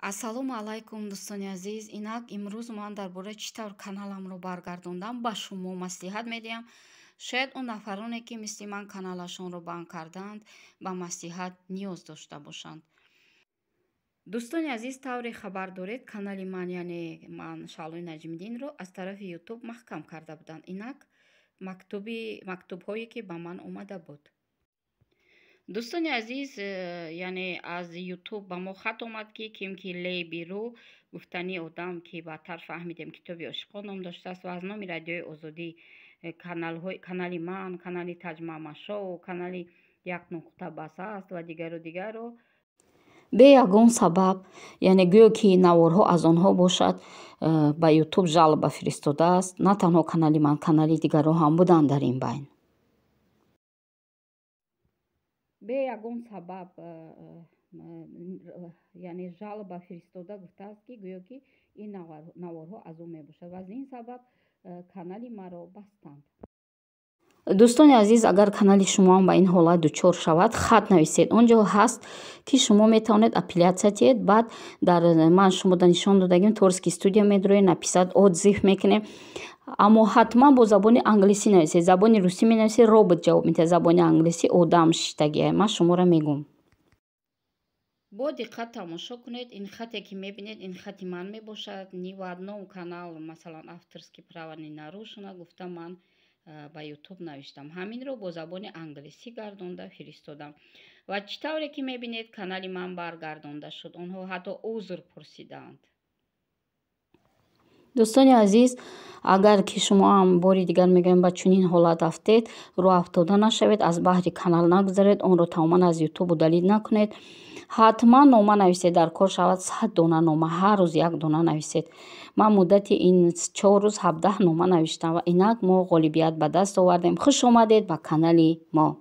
Ассалому алайкум, дӯстони азиз. Инак, имрӯз ман дар бораи чӣ тавр каналамро баргардондам ба шумо маслиҳат медиҳам. Шояд он нафароне, ки мисли ман каналашонро банд кардаанд, ба маслиҳат ниёз дошта бошанд. Дӯстони азиз, тавре хабар доред, канали ман, яъне ман Шаълои Наҷмиддинро аз тарафи Ютуб маҳкам карда буданд. Инак, мактубҳое, ки ба ман омада буд. Дӯстони азиз, яъне аз Ютуб ба мо хат омад, ки ким ки лейбиру гуфтани одам, ки баъдтар фаҳмидем, Китоби ошиқон ном доштааст ва аз номи Радиои Озодӣ канали ман, канали Таҷмамашоу, канали Як нуқта бас аст ва дигару дигару бе ягон сабаб, яъне гӯё ки наворҳо аз онҳо бошад, ба Ютуб жалоба фиристодааст. На танҳо канали ман, канали дигарҳо ҳам буданд дар ин байн. Бе ягон сабаб, яъне жалоба фиристода гуфтааст, ки гӯё ки ин наворҳо аз ӯ мебошад ва аз ин сабаб канали маро бастанд. Дӯстони азиз, агар канали шумоам ба ин ҳолат дучор шавад, хат нависед. Он ҷо ҳаст, ки шумо метавонед апелляция диҳед. Баъд дар ман шумода нишон додагим, творческий студия медроед, написать отзыв мекунем, аммо ҳатман бо забони англисӣ нависед. Забони русӣ менависед, робот ҷавоб медиҳад, забони англисӣ одам шиштагия. Ман шуморо мегӯм. Бо диққат тамошо кунед. Ин хате, ки мебинед, ин хати ман мебошад. Ни в одном канал, масалан, авторский права не нарушено гуфта ман ба Ютуб навиштам. Ҳаминро бо забони англисӣ гардонда фиристодам ва чӣ тавре ки мебинед, канали ман баргардонда шуд. Онҳо ҳатто узр пурсидаанд. Дӯстони азиз, агар ки шумоам, бори дигар мегӯям, ба чунин ҳолат афтед, рӯҳафтода нашавед, аз баҳри канал нагузаред, онро тамоман аз Ютуб удалить накунед. Ҳатман нома нависед. Дар кор шавад 100 дона нома, ҳар рӯз як дона нависед. Ман муддати ин 4 рӯз 17 нома навиштам ва инак мо ғолибият ба даст овардем. Хуш омадед ба канали мо.